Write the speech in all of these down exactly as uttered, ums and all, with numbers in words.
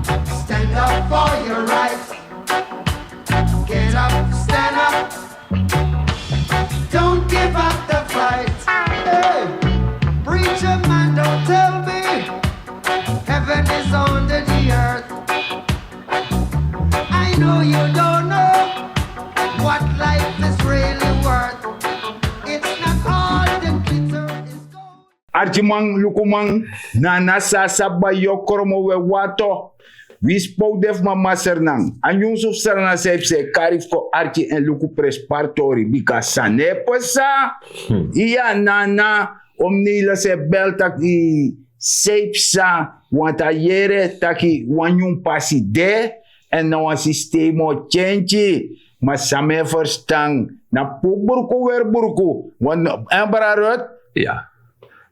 Stand up for your rights. Get up, stand up. Don't give up the fight. Hey, preacher man, don't tell me heaven is under the earth. I know you don't know what life is really worth. It's not all the glitter is gold. Arkiman, lukuman, na na sasa bai yu o kromo we wato. Wi spow de fu mama Sernan. A nyunsu fu Sernan san e psa e kari fu kon arki èn luku prespari tori bika san no e psa. Iya, nana, omnei lo se bel taki san e psa, want a yere taki wan nyun pasi de, èn na wan sistema o kenki. Ma san mi e ferstan na puru bruku weri bruku. Èn brada Ruth? Iya.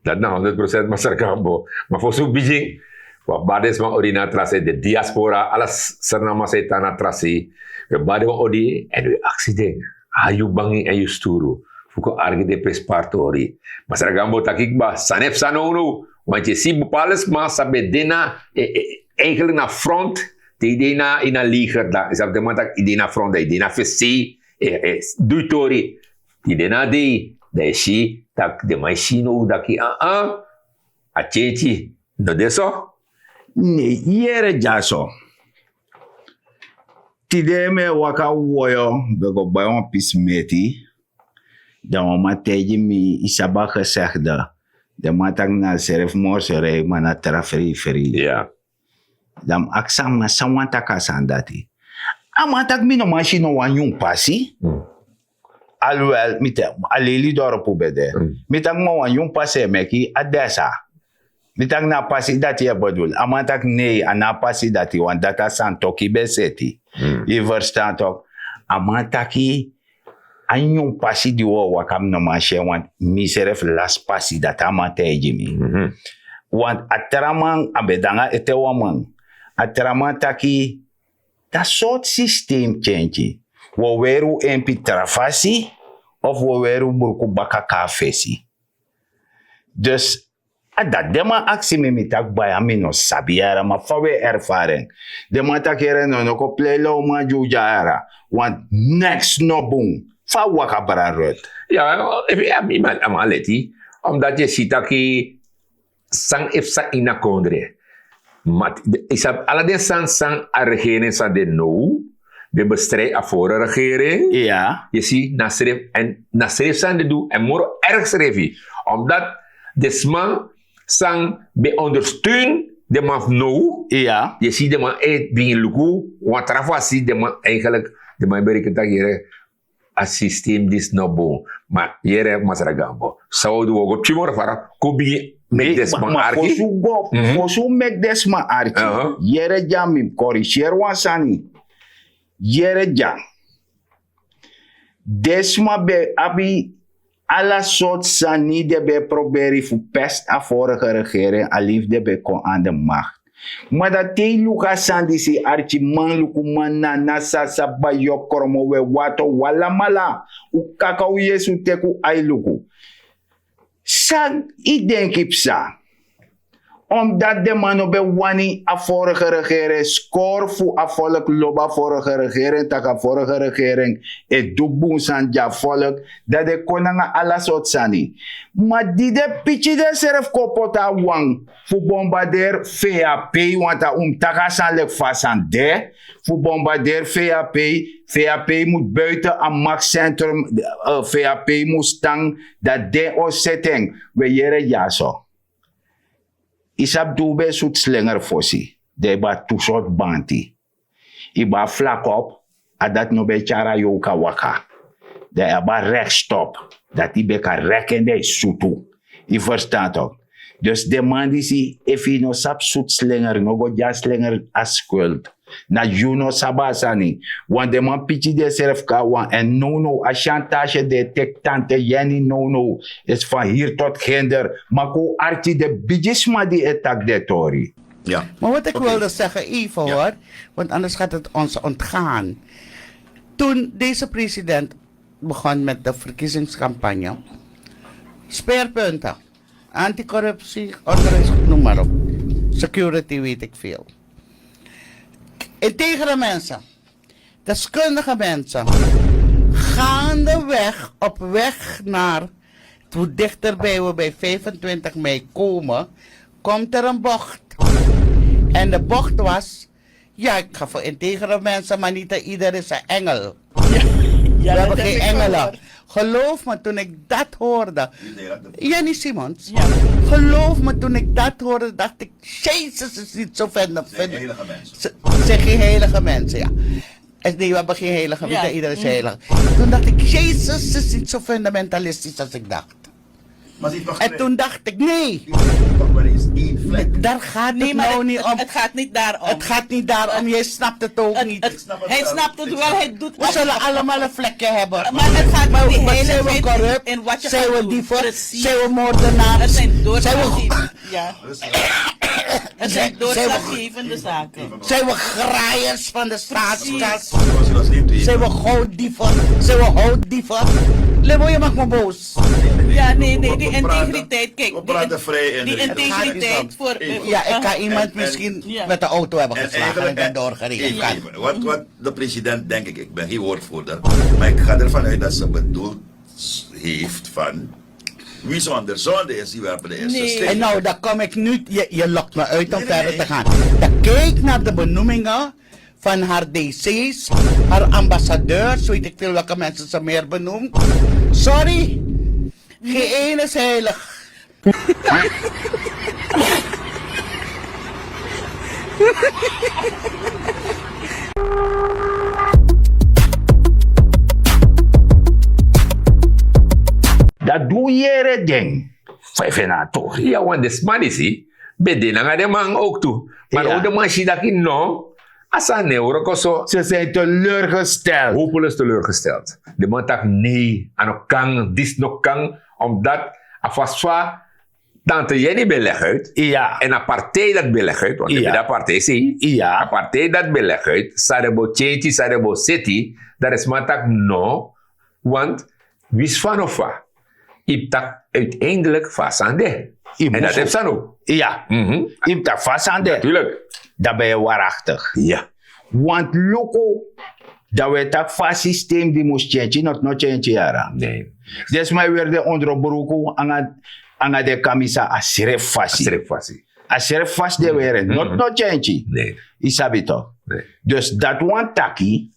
Dati na honderd procent masra Gambo. Ma fosi un bigin, wi abi bari den sma odi na a tra sei, den diaspora, ala Sernanman san e tan na a tra sei. Wi e bari den wan odi èn wi e aksi den, a yu bangi èn yu sturu fu kon arki den prespari tori. Masra Gambo taki kba, san no e psa nownow. Want yu e si bepaalde sma san ben de na, eh, eh, eigenlijk na front, te yu de na, ini a leger, dan yu sabi den man taki yu de na front, dan yu de na fesei, eh, eh, du yu tori. Tide na a dei, dan yu si tak' den man e si now taki, ah, ah, a kenki no de so. Nei, yere dyaso. Tide mi e waka woyo, mi ben go bai wan pisi meti. Dan wan man taigi mi, yu sabi a gesegde. Den man taki na srefi moro srefi, ma na tra frifri. Dan mi aksi a man san wani taki a sani dati. A man taki mi no man si no wan nyun pasi. Alwel mi taki a leli doropu ben de. Mi taki ma wan nyun pasi e meki a desa. Mi taki na a pasi dati yu e bedul. A man taki nei, a no a pasi dati, want dati a sani toki ben seti. Yu ferstan tok? A man taki a nyun pasi di wi o waka mi no man si en, want mi srefi lasi pasi, dati a man taigi mi. Want a tra man, a ben de nanga ete wan man. A tra man taki, dan sortu sistem kenki. Wi o weri un empi tra fasi, of wi o weri un bruku baka kon na fesi. Dus a dati den man aksi mi, mi taki baya, mi no sabi yara, ma fa wi e erfari en. Den man taki yere no, no kon plei lawman gi un dya yara. Want neks no bun. Fa a waka, brada Ruth? Ya, efu yu abi man, a man leti. Omdati yu e si taki san e psa ini a kondre. Ma yu sabi ala den sani san a regering san de now ben bestrij a vorige regering. Yu e si na srefi, èn na srefi san den du, èn moro erg srefi. Omdati den sma san ben ondersteun den man fu now, yu e si den man e bigin luku wan tra fasi, den man eigenlijk, den man e bereken taki yere, a sistem disi no bun. Ma yere masra Gambo, san wi o du, wi o go pikin moro fara, kon bigin meki den sma arki. Fosi wi go, fosi wi meki den sma arki, yere dya, mi mus koriseri wan sani. Yere dya. Den sma ben abi ala sortu sani, den ben e proberi fu pesti a vorige regering, a libi den ben kon aan de macht. Ma dan te yu luku a sani disi, arkiman, lukuman, nana, sasa, bai, yu o kromo, we wato, wi alamala, un kaka un yesi, un teki un ai luku. San yu denki psa? Omdati den man no ben wani a vorige regering, skori fu a volk lobi a vorige regering, tak' a vorige regering e du bun sani gi a volk, dan den kon nanga ala sortu sani. Ma di den piki densrefi kon poti a wan fu bombarderi V H P, want a un mus taki a sani leki fa a sani de, fu bombarderi V H P, V H P mus buiten a machtscentrum, eh, V H P mus tan, dan den o seti en. We yere dyaso. Yu sabi di un ben e sutu slenger fosi, dan yu ben abi tu sortu banti. Yu ben abi flakop, a dati no ben e tyari a yow kan waka. Dan yu abi a rekstop, dati yu ben kan rek en dan yu sutu. Yu ferstan tok? Dus den man disi, efu yu no sabi sutu slenger, no go gi a slenger a skuld. Na yu no sabi a sani. Want den man piki densrefi kon na wan, èn nownow a chantage di e teki tante Jenny nownow is van hier tot ginder. Ma kon arki den bigisma di e taki den tori. Ja. Maar wat ik wilde zeggen, even hoor, want anders gaat het ons ontgaan. Toen deze president begon met de verkiezingscampagne, speerpunten, anticorruptie, onderwijs, noem maar op, security, weet ik veel. Integere mensen, deskundige mensen, gaandeweg op weg naar hoe dichterbij we bij vijfentwintig mei komen, komt er een bocht. En de bocht was, ja, ik ga voor integere mensen, maar niet ieder is een engel. We hebben geen engelen. Geloof me, toen ik dat hoorde. Jenny Simons. Geloof me, toen ik dat hoorde, dacht ik: Jezus is niet zo fenomenaal. Ze zijn geen heilige mensen, ja. En nee, we hebben geen heilige, niet iedereen is heilig. Toen dacht ik: Jezus is niet zo fundamentalistisch als ik dacht. En toen dacht ik: nee, daar gaat het nou niet om. Het gaat niet daarom. Jij snapt het ook niet. Hij snapt het wel, hij doet. We zullen allemaal een vlekje hebben. Maar het gaat niet, zijn we corrupt? Zijn we dieven? Zijn we moordenaars? Zijn we... Ja. Het zijn doorslaggevende zaken. Zijn we graaiers van de staatskas? Zijn we gouddieven? Zijn we houtdieven? Lebo, je maakt me boos. Ja, nee, nee, die integriteit, kijk, die integriteit voor... Ja, ik kan iemand misschien met de auto hebben geslagen en ik ben doorgereden. Wat, wat de president, denk ik, ik ben geen woordvoerder, maar ik ga ervan uit dat ze bedoeld heeft van: wie zonder zonde is, die werpen de eerste steen. En nou, dan kom ik nu, je, je lokt me uit om verder te gaan. Dan kijk naar de benoemingen van haar D C's, haar ambassadeurs, weet ik veel welke mensen ze meer benoemt. Sorry, geen ene is heilig. Dati du yere den. Fa yu feni a tori? Ya, wan den sma disi ben de nanga den man owktu. Ma now den man si taki no, a sani no e wroko so. Ze zijn teleurgesteld. Hopeless teleurgesteld. Den man taki nei, a no kan, disi no kan. Omdat a fasi fa tante Jenny ben leg uit, èn a partij dati ben leg uit, want den ben de a partij sei, a partij dati ben leg uit san den bo tyentyi, san den bo seti, dan den sma taki no. Want wisi fa no fa, yu mus taki uiteindelijk fa a sani de. Èn dati e psa no? Ya. Yu mus taki fa a sani de. Natuurlijk. Dan ben yu waarachtig. Ya. Want luku, dan wi e taki fa a systeem di mus tyentyi, no, no tyentyi yara. Den sma e weri den ondrobruku anga den kamisa a srefi fasi. A srefi fasi den weri, no, no tyentyi. Yu sabi tok. Dus dati wani taki,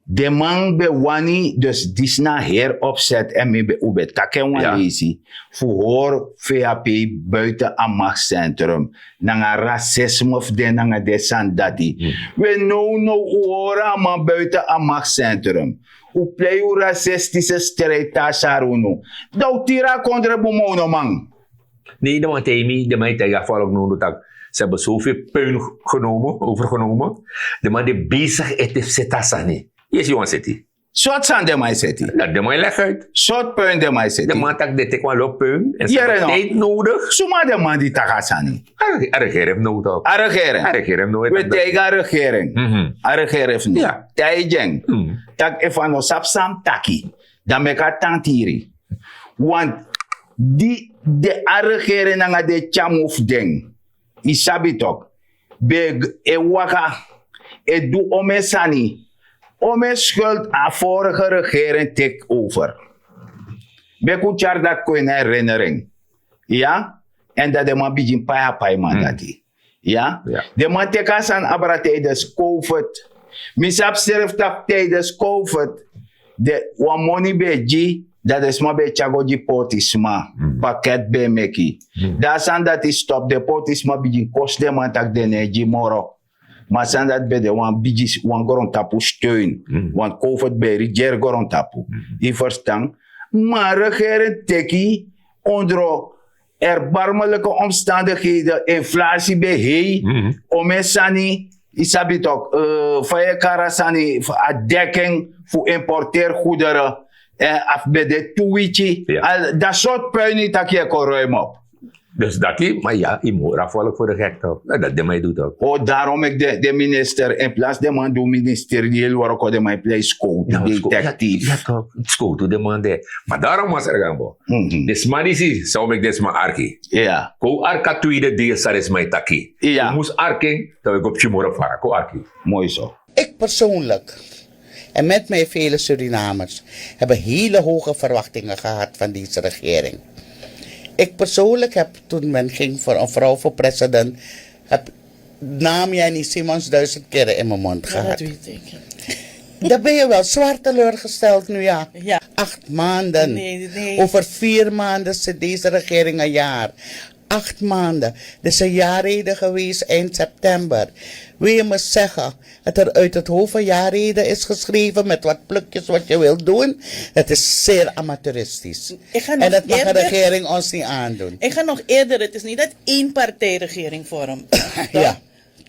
den man ben wani, dus disi na a heri opset, èn mi ben, un ben taki en wan leisi, fu hori V H P buiten a machtscentrum, nanga rasisme fu den nanga den sani dati. We nownow un hori a man buiten a machtscentrum, un plei un rasistische strijd te a sari unu. Dan un tiri a kondre bun, ma un no man. Nee, den man taigi mi, den man e taigi a volk now taki ze hebben zoveel puin genomen, overgenomen. Den man de bezig ete fu seti a sani. Yu e si wan seti. Sortu sani den man e seti? Dati den man e leg uit. Sortu puin den man e seti? Den man taki den teki wan lo puin èn ze hebben tijd nodig. Suma den man di taki a sani? A regering fu now tok. A regering. We taigi a regering. A regering fu now taigi en taki efu a no sabi san a mus taki, dan meki a tan tiri. Want di, den a regering nanga den tyamu fu den, yu sabi tok, ben e waka, e du omeni sani. Omeni skuld a vorige regering teki over? Meki un tyari dati kon ini a herinnering. Ya. Èn dan den man bigin pai a paiman dati. Ya. Den man teki a sani abra tijdens covid. Mi sabi srefi taki tijdens covid, den wan moni ben e gi, dan den sma ben e tyari go gi portisma, paket ben e meki. Dan a sani dati stop, den portisma bigin kosi den man taki den no e gi moro. Ma a sani dati ben de wan bigi, wan grontapu steun. Want covid ben e rigeri grontapu. Yu ferstan? Ma a regering teki ondro erbarmelijke omstandigheden, inflatie ben hei, omeni sani, yu sabi tok, fa yu e kari a sani, a dekking fu importeergoederen, a fu ben de tu wiki. Dati sortu puin yu taki yu e kon ruim op. Dus dati, maar ja, je moet eraf vallen voor de gek toch? Dat dati de man e du toch? O, daarom ik de, de minister, in plaats de man du ministerieel work, de man e plei skowtu, detectief. Skowtu de man de. Maar daarom was er gaan bo. Desma disi, zou ik desma arki. Ja. Ko arka tweede deel sa desma e taki. Ja. Mus arki, dan ik op chimoro fara. Ko arki. Mooi zo. Ik persoonlijk en met mij vele Surinamers hebben hele hoge verwachtingen gehad van deze regering. Ik persoonlijk heb, toen men ging voor een vrouw voor president, heb naam Jenny Simons duizend keren in mijn mond gehad. Dat weet ik. Dan ben je wel zwaar teleurgesteld nu, ja. Ja. Acht maanden. Nee, nee. Over vier maanden zit deze regering een jaar. Acht maanden. Dus een jaarreden geweest eind september. Wil je me zeggen dat er uit het hoofd een jaarreden is geschreven met wat plukjes wat je wilt doen? Dat is zeer amateuristisch. En dat mag de regering ons niet aandoen. Ik ga nog eerder, het is niet dat één partijregering vormt. Ja.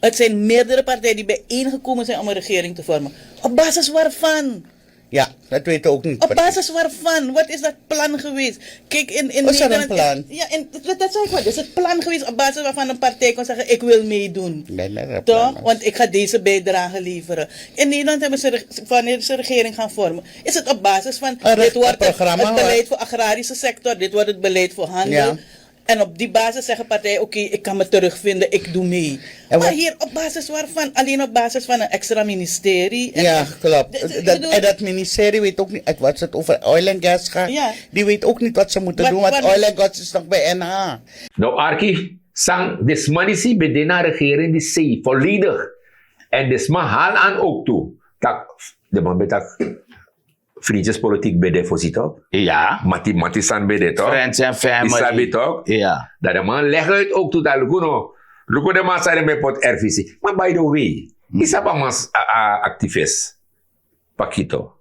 Het zijn meerdere partijen die bijeengekomen zijn om een regering te vormen. Op basis waarvan? Ja, dat weten we ook niet. Op basis waarvan? Wat is dat plan geweest? Kijk, in, in Nederland. Is er een plan? Ja, in, dat, dat zei ik wel. Is het plan geweest op basis waarvan een partij kon zeggen: ik wil meedoen? Nee, nee, dat plan. Toch? Want ik ga deze bijdrage leveren. In Nederland hebben ze, wanneer ze regering gaan vormen, is het op basis van: dit wordt het, het beleid voor agrarische sector, dit wordt het beleid voor handel. Ja. En op die basis zeggen partijen: oké, ik kan me terugvinden, ik doe mee. Maar hier op basis waarvan? Alleen op basis van een extra ministerie? Ja, klopt. En dat ministerie weet ook niet, wat het over oil en gas gaat. Ja. Die weet ook niet wat ze moeten doen, want oil en gas is nog bij N H. No, arki, san, desma disi ben de na regering di sei volledig. En desma haal aan ook toe. Tak, de man ben tak, vriendjespolitiek ben de, voorzitter. Ja. Mati, mati san ben de toch? Friends and family. Isabi toch? Ja. Dat de man leg uit ook toe dat luku no. Luku de man san den ben poti R V C. Maar by the way, isabi a man, a, a activist. Pakito.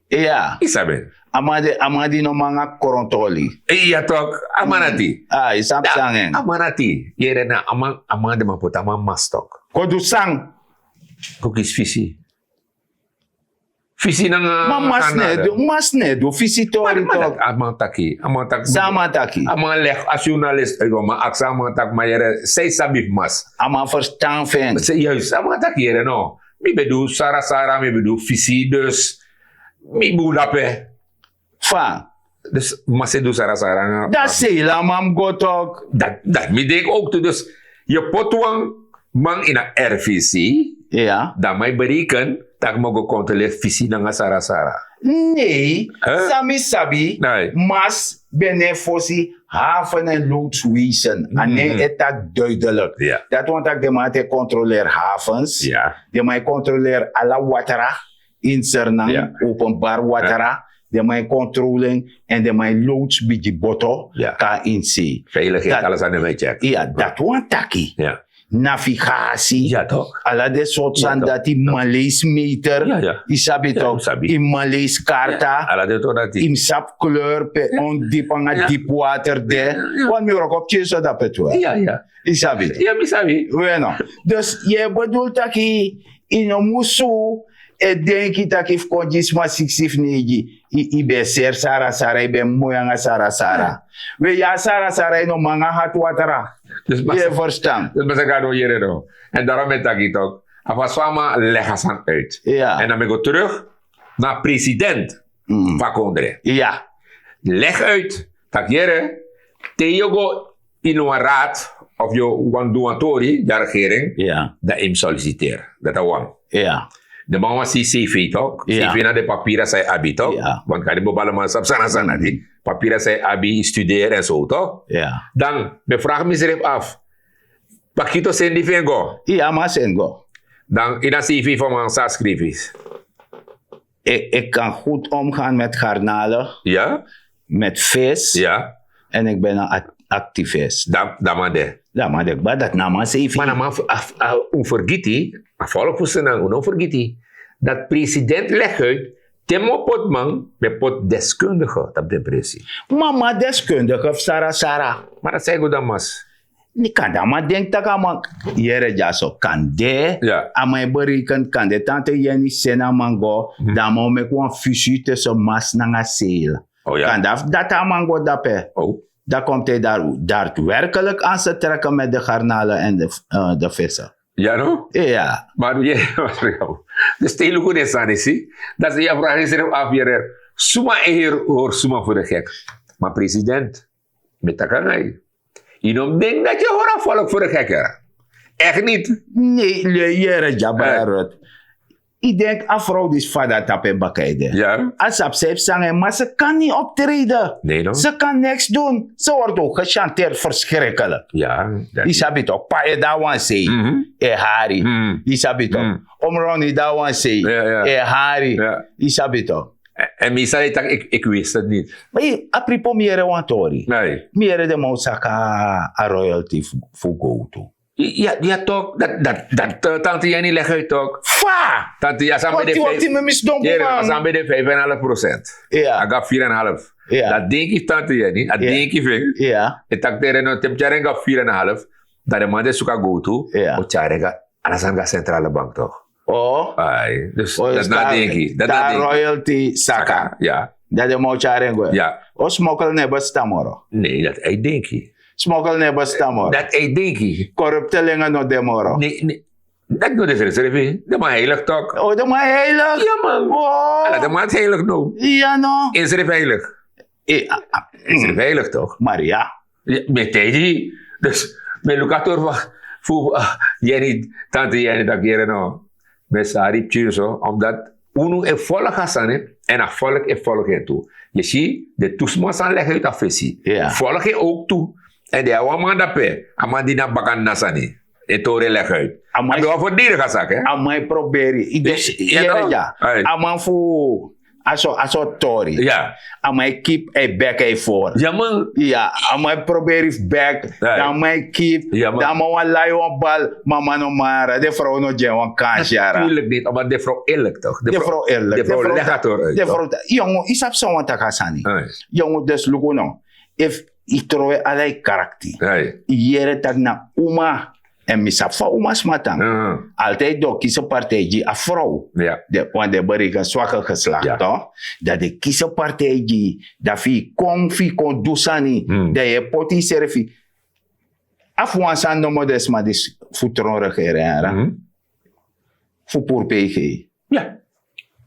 Ja. Isabi. A man di, a man di no man nanga krontoli. Ja toch? A man dati. Ah, isabi san en. A man dati. Yere na, a man, a man de man poti a man mas toch. Kon du san? Kon kisi fisi. Fisi nanga. Ma mas no e du, mas no e du fisi tori toch. A man taki, a man taki. San a man taki? A man leg, a journalist, eh, a man aksi a man taki: ma yere, san yu sabi fu mas? A man verstan fu en. Juist, a man taki: yere no, mi ben du sara sara, mi ben du fisi, dus mi bun dape. Fa? Dus mas e du sara sara nanga. Dan sei la man go toch. Dat, dat mi denk ook toe. Dus je poti wan man in a R V C. Ja. Dan man e bereken tak' man go controleer fisi nanga sara sara. Nee, san mi sabi, mas ben no e fosi haven en loodswezen. A nen e taki duidelijk. Ja. Dat want tak' den man e controleer havens. Ja. Den man e controleer ala watra in Sranan, openbaar watra, den man e controle en, en den man e loods bigi boto, kan in sei. Veiligheid, alles aan de check. Ja, dat wan taki. Ja. Navigatie. Ja toch? Ala den soort sani dati, Maleis meter. Ja, ja. Isabi toch? Isabi. In Maleis karta. Ala den toch dati. In sap kleur pe on diep nanga diep water de. Want mi wroko op tyeso dape tu. Ja, ja. Isabi. Ja, mi sabi. Weno. Dus ye bedoel taki yu no musu e denki taki fu kon gi sma siksi fu neigi, yu ben seri sara sara, yu ben moi nanga sara sara. We, yu a sara sara, yu no man nanga hati watra. Yu e verstan? Dus masaka no yere no. En daarom e taki toch, a fasi fa a man leg a sani uit. En dan mi go terug na president fu a kondre. Leg uit tak' yere, te yu go ini wan raad of yu wani du wan tori, dan regering, dan yu mus solliciteer. Dati a wan. Den man wani si yu cv toch? Cv na den papira san yu abi toch? Want kadi bobala man sabi san na san na di. Papira san yu abi, yu studeer en so toch? Dan mi e vraag misrefi af. Pakito seni fu en go. Iya, a man seni go. Dan ini a cv fu a man san a skrifi? Ik, ik kan goed omgaan met garnalen, met vis en ik ben een ac-, activist. Dan, dan man de. Dan man de, kba, dati na a man cv. Ma na man fu, a, a, un fergiti, a volk fu Sranan, un no fergiti. Dati president leg uit, te mi o poti man, mi e poti deskundige tapu den presi. Ma man deskundige fu sara sara. Ma dati san e go dan mas. Ni kande a man denki tak' a man yere dyaso, kande a man e bereken, kande tante Yeni seni a man go, dan a man o meki wan fusi tussen Mas nanga Seil. Kande a fu dati a man go dape. Dan komt hij daar daadwerkelijk aan ze trekken met de garnalen en de, eh, de vissen. Ya no? Ja. Maar je, dus te luku den sani si. Dat is je vraag is er afweer. Suma eher hoor suma voor de gek. Maar president, met takangai. Je noemt ding dat je hoor afvalk voor de gekker. Echt niet. Nee, le- yere djabara rot. Ik denk afro die is fada tape bakaide. Ja. Als op zij sangen, maar ze kan niet optreden. Nee no. Ze kan niks doen. Ze wordt ook gechanteerd verschrikkelijk. Ja. Isabi toch, pa e dawan sei. Mhm. E hari. Mhm. Isabi toch. Mm. Omroni dawan sei. Ja, ja. E hari. Ja. Isabi toch. En mi zei tak ik, ik wist het niet. Maar je, apripo mi yere wan tori. Nee. Mi yere de man saka a royalty fu- fu go tu. Ja, ja toch. Dat, dat, dat eh, tante Jenny leg uit toch. Fa! Tante Jenny, samen Wati de wati vijf. mi misdon Ja, man. samen de vijf en een half procent. Ja. Aga vier en een half. Ja. Dat denk ik tante Jenny. Dat Ja. denk ik vind. Ja. En tak tere no tem tjaren ga vier en een half. Dat de man de suka go tu. Ja. O tjaren ga. Alles aan de centrale bank toch. Oh. Ai, dus Oh, dat dus na daar- denk ik. Dat Daar na denk ik. Royalty saka. Ja. Dat de mouth are go. Ja. O smokkel ne besta moro. Nee, dat hij denk ik. Smokkel ne besta moro. Dat hij denk ik. Corrupte lenga no de moro. Nee, nee. Dat no de srefi. De man heilig toch. Oh, de man heilig. Ja man. Oh. Ala de man is heilig no. Ja no. Is er heilig. Eh, ah, ah, Is er heilig toch. Maria. Ja, met hij die. Dus, met locator van, voor, ah, Jenny, tante Jenny, dat keren no. Met Sari Pchirso, omdat unu e volk hasani, en a volk e volk en toe. Je ziet, de toesma san leg uit a fesi. Ja. Volk en ook toe. En de awa man dape, a man die na bakan nasani. E tore leg uit. A man- A ben wel voor die gaan zaken, hè? A man e proberi. Ik denk, Ja, ja, no. ja. Ai. A man fu, aso, aso tori. Ja. A man e keep a bek a voor. Ja, man. Ja, a man e proberi fu bek. Ja. Dan a man e keep. Ja, man. Dan a man wan lai wan bal. Mama no mara. De vrouw no dyen wan kans yara. Natuurlijk niet, maar de vrouw eerlijk toch? De vrouw eerlijk. De vrouw legt het door uit, De toch? Vrouw, jongen, isap sa wan taka sani. Ai. Jongen, dus luku no. If i trowe ala i karakti. Ai. I yere tak na uma. En mi sabi fa uma sma tan. Ah, Altijd do kisi partij gi a vrouw. Ja. De, want de bereiken zwakke geslacht, Ja. toch? Dat de kisi partij gi, dat fi kon, fi kon du sani, Hmm. dat je poti servi. Af wan san nomo de sma disi fu tron regering, hè, Mhm. fu pur P G. Ja.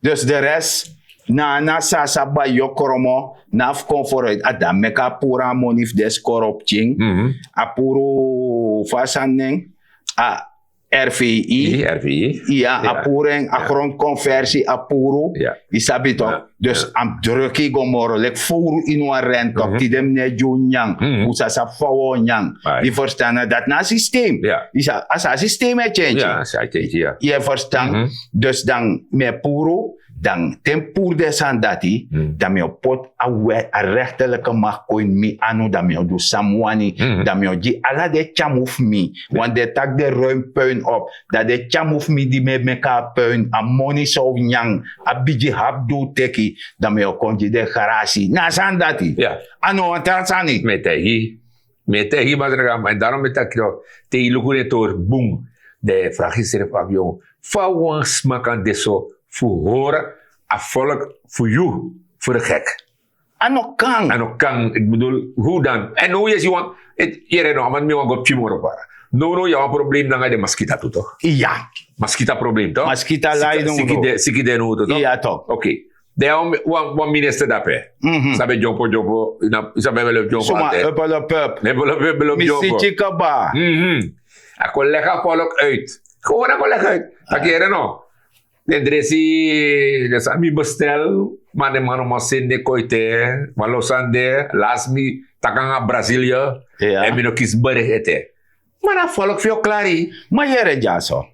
Dus de rest, na, na sasa ba yo kromo, na fu kon vooruit. A dan meki a puru a moni fu den skorop ting. Mhm. A puru fa san nen, a R V I. I R V I. Ya, a Ja. puru en, a Ja. grondconversie, a puru. Ja. I sabi toch? Ja. Dus a mus druki go moro, leki fowru ini wan rent toch, Mhm. tide mi no e gi un nyan, Mhm. un sa sabi fa un o nyan. Ai. I ferstan, dati na a systeem. Ja. I sa, a sa a systeem e change. Ja, sa change, ja. I e ferstan? Mhm. Dus dan mi e puru, dan te mi puru den sani dati, Mhm. dan mi o poti a wet, a rechterlijke macht kon ini mi anu, dan mi o du san mi wani, Mhm. dan mi o gi ala den tyamu fu mi, want den taki den ruim puin op, dan den tyamu fu mi di mi e meki a puin, a moni san un nyan, a bigi hap di un teki, dan mi o kon gi den grasi. Na a sani dati. Ja. A no wan tra sani. Mi e taigi, mi e taigi masraga, ma daarom mi e taki, te i luku den tori bun, dan e fragi srefi abi, fa wan sma kan de so fu hori a volk fu yu, fu de gek. A no kan. A no kan, ik bedoel, hoe dan? En now yu e si wan, yere no, a man mi wan go pikin moro para. Now now yu abi wan probleem nanga den maskita tu toch? Ya. Maskita probleem toch? Maskita lai now now. Siki de, siki de now tu toch? Ya toch. Oké. Dan wan, wan minister dape. Mhm. Sabi dyompo dyompo, yu sabi wel dyompo Suma, altijd. Huppelpup. Huppelpup, huppelpup dyompo. Misiki kaba. Mhm. A kon leg a volk uit. Gewoon a kon leg uit. Taki yere no. Den dresi, den san mi bestel, ma den man no man seni den kon ete, ma lo san de, lasi mi taki nanga Brasilia, Ja. en mi no kisi bericht ete. Ma na volk fu yu o klari. Ma yere dyaso.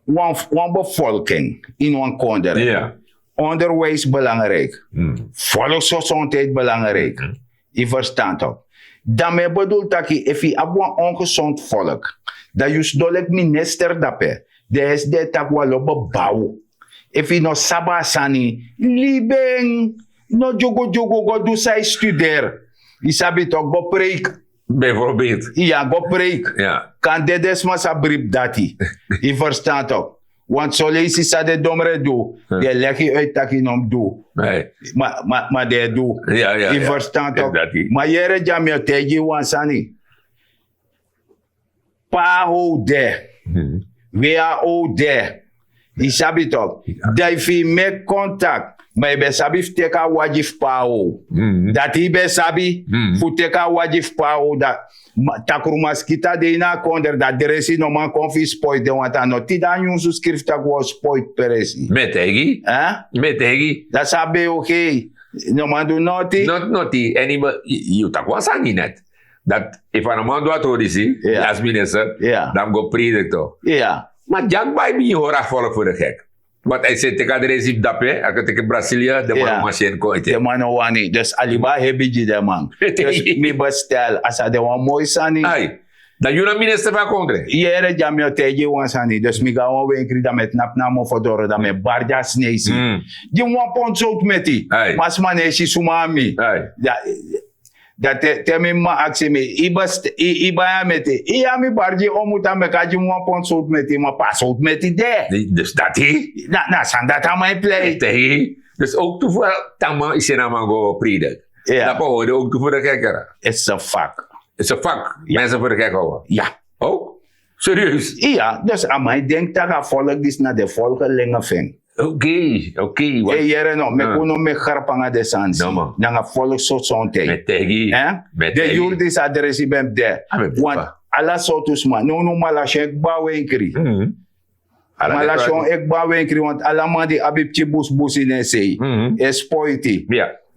Wan, wan bevolking ini wan kondre. Ja. Onderwijs belangrijk. Hmm. Volksgezondheid belangrijk. I ferstan toch? Dan mi e bedoel taki, efu i abi wan ongezond volk, dan yu sidon leki minister dape, den e si den taki wan lo bebouw. Efu i no sabi a sani, libi en, no dyugudyugu, go du san i studeer. I sabi toch, go preek. Bijvoorbeeld. Ya, go preek. Ja. Kan de den sma sa bribi dati. I ferstan toch? Want soleisi san den domre du, den legi uit taki no mus du. Ma ma ma den e du. Yu verstan tok? Ma yere dya mi o taigi yu wan sani. Paa how de, wei a how de. Yu sabi tok? Dan yu fu yu meki kontak, ma yu ben sabi fu teki a wagi fu paa how. Dati yu ben sabi, fu teki a wagi fu paa how. Takru maskita de ini a kondre, dan dresi no man kon fu yu spoiti den wanta no tide a nyunsu skrifi tak' wi o spoiti presi. Mi e taigi. Mi e taigi. Dan san a ben yu o gei? No man du noti. Noti noti. Èn yu taki wan sani net, dati efu a no man du a trodisi, ya, as minister, ya, dan mi go pridikto. Ya. Ma dyakba yu bin hori a volk fu de gek. Want a e seti teki a dresi fu dape, a kan teki brasilia, den man no man si en kon ete. Den man no wani. Dus a libi a hebi gi den man. Dus mi bestel a sa de wan moi sani. Ai. Dan yu na minister fu a kondre. Yere dya mi o taigi yu wan sani. Dus mi go na wan wenkri, dan mi e tnapu na a mofo doro, dan mi e bari gi a sneisi. Gi mi wan pontu sowtu meti. Ma a sma no e si suma na mi. Dan te mi mama aksi mi, yu bai a meti? Iya, mi bari gi yu omuta, meki a gi mi wan pontu sowtu meti, ma pe a sowtu meti de? Dus dati na a sani dati a man e plei. Dus owktu fu a taman yu seni a man go pridik, dan pe a hori owktu fu de kerkera. Its a fak. Its a fak. Mense fu de kerkera. Ya. Serieus? Iya, dus a man e denki tak' a folk disi na den folkelenge fu en. Okei. Okei. E yere no, meki un no meki grap nanga den sani disi. Nanga folk sosonte. Den yuru disi a dresi ben mus de. Want ala sortu sma, nownow malation e kba wenkri. Malation e kba wenkri, want ala man di abi pikin busbus ini en sei e spoiti.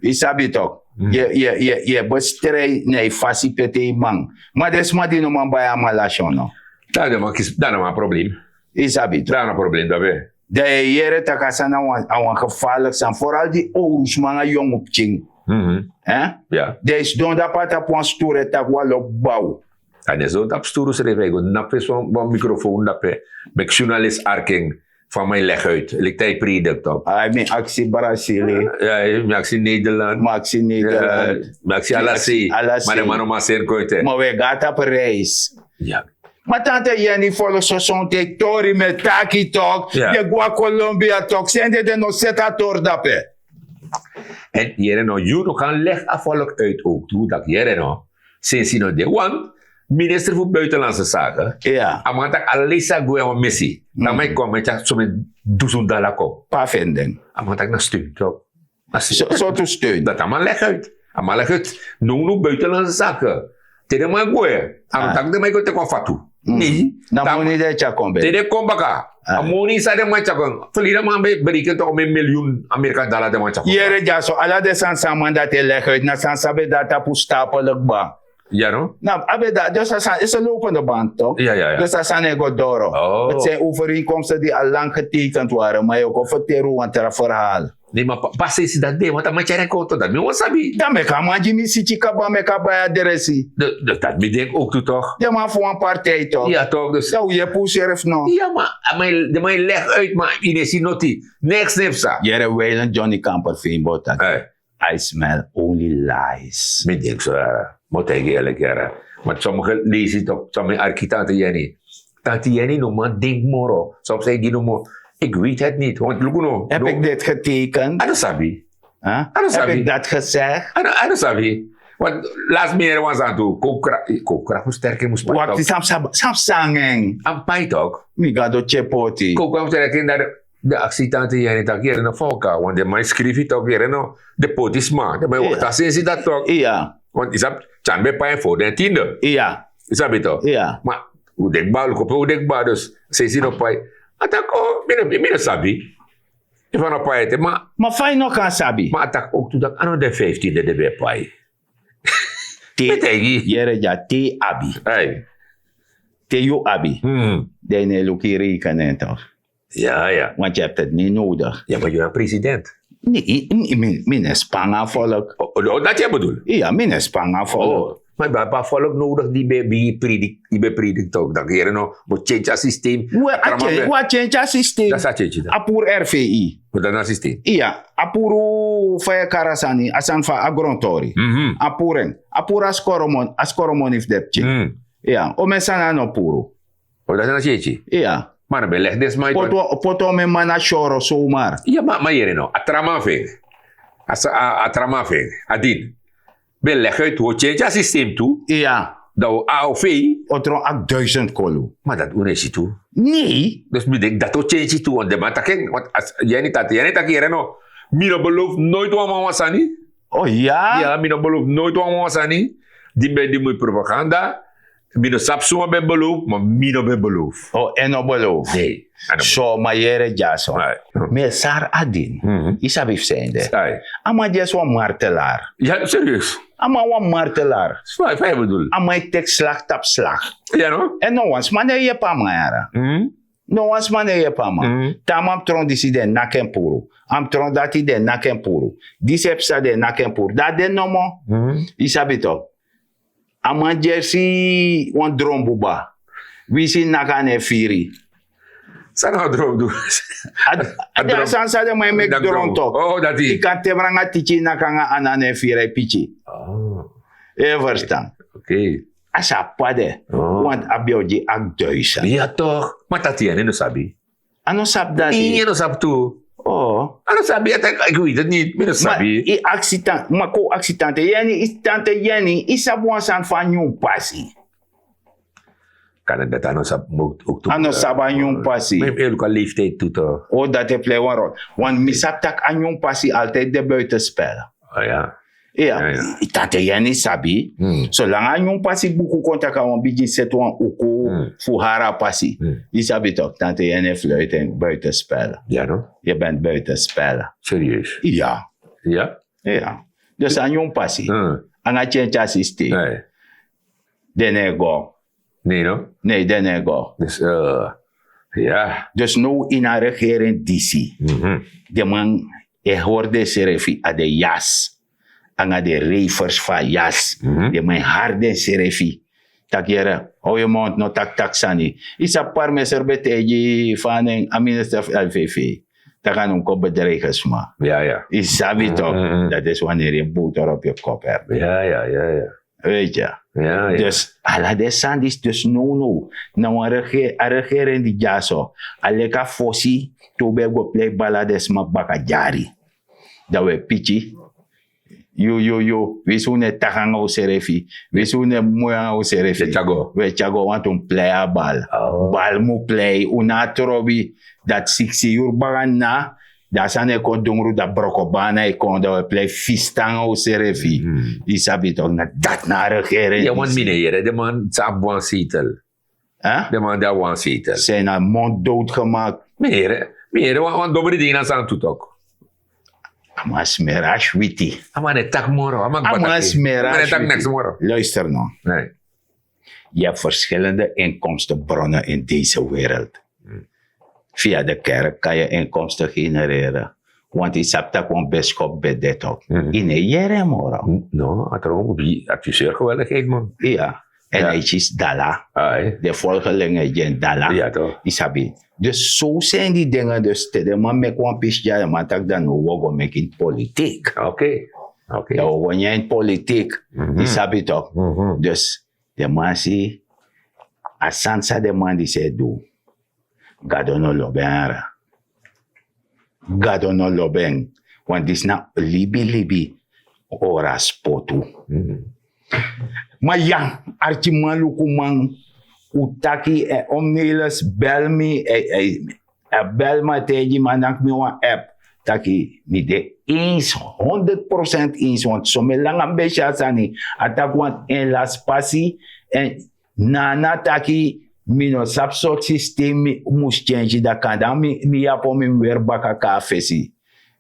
Yu sabi tok? Yu e bestrei na yu fasi pe te yu man. Ma den sma di no man bai a malation no, dan den man kisi, dan no man problem. Yu sabi tok? Dan no problem dape. Dan yu e yere tak' a sani a wan gefarlik sani, foral di owru sma nanga yongu pikin. Den e sidon dape a tapu wan sturu e taki wan lobi baw. A no e sidon tapu sturu srefi, a e go tnapu fesi wan mikrofon dape, meki journalist arki en. Fa man e legi uit, leki te a e predik tok. Ai, mi aksi Brasili. Mi aksi Nederland. Mi aksi Nederland. Mi aksi ala sei. Ma den man no man seni kon ete. Ma wi e go na tapu reis. Ma tante Yeni, folok sosonte tori mi e taki tok, den go na Colombia tok, sende den no seti a tori dape. Èn yere no, yu no kan legi a folok uit owktu daki yere no, sensi no de wan minister fu buitenlandse sake. A man taki a lesi a gwe a wan mesi, dan man e kon man e tyari somen dusun dala kon. Pe a feni den? A man taki na steun tok. Sortu steun? Dati a man legi uit. A man legi uit. Nownow buitenlandse sake, te den man gwe, a no taki den man e go teki wan fatu. Nei. Na moni den e tyari kon ben. Te den kon baka, a moni san den man e tyari kon, ferleden man ben e bereken tok omeni milyun Amerika dala den man e tyari kon. Yere dyaso, ala den sani san a man dati e legi uit na sani san ben de na tapu stapel kba. Ya no? Na a ben de, dus a sani is a lopende band tok. Dus a sani e go doro. Het zijn overeenkomsten die al lang getekend waren, maar yu o kon ferteri wan tra verhaal. Nei, ma pe a sensi dati de, want a man tyari en kon tok, dati mi wani sabi. Dan meki a man gi mi siki kaba, meki a bai a dresi. Dus dati mi denki owktu tok. Den man fu wan partij tok. Ya tok, dus dan wi e puru srefi no? Ya, ma den man e legi uit, ma yu no e si noti. Neks no e psa. Yere, Weiland Johnny Kamper Feinbo taki: I smell only lies. Mi denki so, yara. Mi o taigi yu eerlijk, yara. Want sommige leisi tok, sommige arki tante Yeni. Tante Yeni no man denki moro. Soms e gi no moro. Ik weet het niet, want luku no. Heb ik dit getekend? A no sabi. A no sabi. Heb ik dat gezegd? A no sabi. Want last mi yere wan sani tu, koopkrachtversterking mus pai tok. Wakti, san mus sani nanga en? A mus pai tok. Mi gado tyepoti. Koopkrachtversterking na de, de aksi tante Yeni taki yere no, fa o kan, want den man e skrifi tok, yere no, den poti sma, den man e wakti a sensi dati tok. Iya. Want yu sabi, Tyan ben pai en fu den tiende. Iya. Yu sabi tok? Iya. Ma un de kba, luku pe un de kba, dus sensi no pai. A taki o, mi no, mi no sabi. Efu a no pai ete, ma. Ma fa yu no kan sabi? Ma a taki owktu dati a no de vijftiende den ben e pai. Te, mi e taigi yu. Yere dya, te yu abi. Te yu abi, dan yu no e luku yu rekening tok. Ya, ya. Want yu hebt het niet nodig. Ya, ma yu na president. Nei, mi no e span nanga a volk. O, dati yu e bedoel? Iya, mi no e span nanga a volk. Ma yu ben abi a volk nodig di ben e predik, di ben e predik tok, daki yere no, mus tyentyi a systeem. We a tyentyi a systeem. Dati san tyentyi dan? A puru R V I. Dati na systeem. Iya, a puru, fa yu e kari a sani, a sani fu a grontori. A puru en. A puru a skoromoni, a skoromoni fu den pikin. Iya, omeni sani a no puru. O, dati na tyentyi. Iya. Ma na ben legi den sma yu poti wan- poti wan men man na syoro somar. Ya, ma ma yere no, a tra man fu en. A sa- a- a tra man fu en, a din ben legi uit, wi o change a systeem tu. Ya. Dan wi o a o fei. O tron aki duizend kolu. Ma dati un no e si tu. Nei. Dus mi denk dati o change tu, want den man taki en, want as yeni tante yeni taki yere no, mi no beloof nooit wan man wan sani. Oh ya. Ya, mi no beloof nooit wan man wan sani. Di mi ben di mi propaganda, mi no sabi suma ben beloof, ma mi no ben beloof. Oh, en no beloof. Nee. So ma yere dyaso. Mi e sari a din. Yu sabi fu sende? A man dyesi wan martelaar. Ya, serieus. A man wan martelaar. Fa yu bedul? A man e teki slag tapu slag. Ya no. En no wan sma no e yepi a man yara. No wan sma no e yepi a man. Te a man mus tron disi den naki en puru. A mus tron dati den naki en puru. Disi e psa den naki en puru, dan a de nomo. Yu sabi tok. A man dyesi wan dron buba. Winsi naki a no e firi. San na wan dron buba? A de a sani san den man e meki dron tok. Yu kan tebra nanga tiki naki nanga a no e firi a e piki. Yu e ferstan? A sa pade. Want a ben o gi akduisan. Ya tok, ma tati yeni no sabi. A no sabi dati. Yu no sabi tu. A no sabi, a taki yu weti niti, mi no sabi. Yu aksi tante, ma kon aksi tante yeni, yu sabi wan sani fu a nyun pasi? Kan dati a no sabi. A no sabi a nyun pasi. Ma yu e luku a leeftijd tu tok. O dati e plei wan rol. Want mi sabi tak' a nyun pasi altijd de buitenspel. Ya. Tante yeni sabi. Solanga a nyun pasi buku kon tak' a wan bigin seti wan uku fu hari a pasi, yu sabi tok, tante yeni e fluiten buitenspel. Yu ben buitenspel. Serieus? Ya. Ya. Dus a nyun pasi anga tyentya systeem, den no e go. Nei no. Nei, den no e go. Ya. Dus now ini a regering disi, den man e hori densrefi a den yas, anga den reifers fu a yas. Den man e hari densrefi. Taki yere, how yu mond no taki taki sani. Yu sabi parmeser ben taigi fa a nen, a minister fu lvv, tak' a no mus kon bedreigi sma. Yu sabi tok, dati e swaneri yu bowter op yu koper. Weitya. Dus ala den sani disi dus nownow, na wan regering di dyaso, a leki a fosi, te un ben go plei bala den sma baka dyari, dan un e piki. Yu yu yu, winsi un no e taki nanga unsrefi, winsi un no e moi nanga unsrefi, un e tyari go wantu un plei a bal. Bal mu plei, un no a trobi. Dati siksi yuru baka na, dan a sani e kon dungru, dan brokobana e kon, dan un e plei fista nanga unsrefi. Yu sabi tok, na dati na a regering. Ya, want mi no e yere den man san abi wan seitel. Den man di abi wan seitel. San na mond dout gemaakt. Mi no e yere, mi no e yere wan dobri ding na san tu tok. A man smeri a switi. A man e taki moro, a man e taki neks moro. Luister no. Yu abi verschillende inkomstenbronnen in deze wereld. Via de kerk kan yu inkomsten genereren. Want yu sabi tak' wan biskop ben de tok, yu no e yere en moro. No, a tron mus bi adviseur geweldigheid man. Ya. En a e kisi dala. Den volgelinge e gi en dala. Yu sabi. Dus so seni di dinge, dus te den man meki wan pisi dya, den man taki dan no, wi o go meki ini politik. Dan wi o go nyan ini politik. Yu sabi tok. Dus den man si a sani san den man disi e du, Gado no lobi en yara. Gado no lobi en. Want disi na libilibi ora spotu. Ma ya, arkiman, lukuman, un taki, eh, Omnelis bel mi, eh, eh, a bel mi, a taigi mi, a naki mi wan app taki mi de eens, honderd procent eens, want so mi langa mi ben si a sani. A taki want en lasi pasi, en na na taki mi no sabi sortu systeem mi mus change, dan kanda mi mi yapo mi mus weri baka kon na fesi.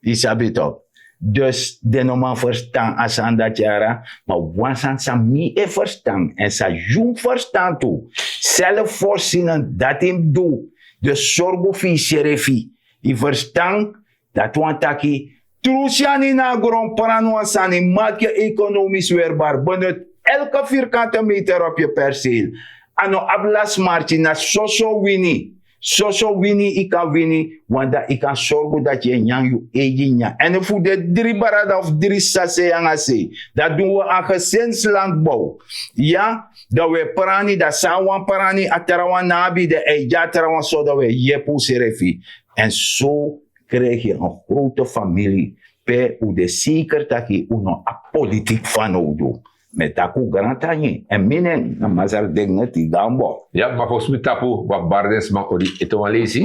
Yu sabi tok. Dus den no man ferstan a sani dati yara. Ma wan sani san mi e ferstan, en san yu mus ferstan tu, selfvoorzienend, dati yu mus du. Dus sorgu fu yusrefi. Yu ferstan? Dati wani taki, tru syani na a gron, prani wan sani, maki yu ekonomis werbar, benut elke vierkante meter op yu perseel. A no abi lasi marki, na soso wini. Soso wini yu kan wini, want dan yu kan sorgu dati yu e nyan yu eigi nyan. Èn efu un de dri brada of dri sisa sei nanga sei, dan dun un a gesinslandbow. Ya, dan un e prani, dan san wan prani a trawan no abi, dan a e gi a trawan, so dan un e yepi unsrefi. Èn so krijgi en grote famili, pe un de seker taki un no abi politik fanowdu. Mi e taki un grantangi, èn mi nen na masra dignity gambo. Ya, ma fosi mi tapu, wan bari den sma odi ete wan leisi,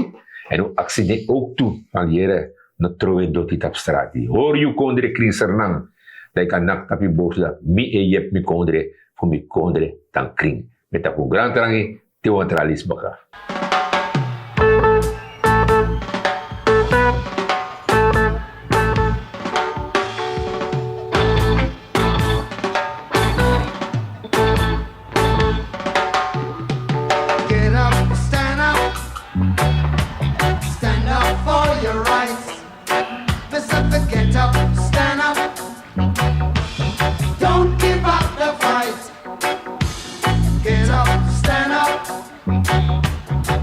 èn un aksi den owktu, van yere, no trowe doti tapu strati. Hori yu kondre krin Sranan, dan yu kan naki tapu yu bowsu, dan mi e yepi mi kondre fu mi kondre tan krin. Mi e taki un grantangi, te wan tra leisi baka. Get up, stand up, stand up for your rights. Mister, get up, stand up. Don't give up the fight. Get up, stand up.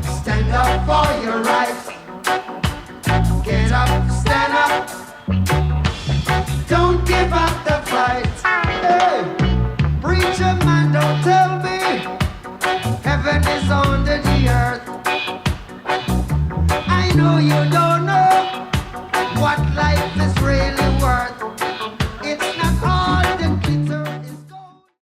Stand up for your rights.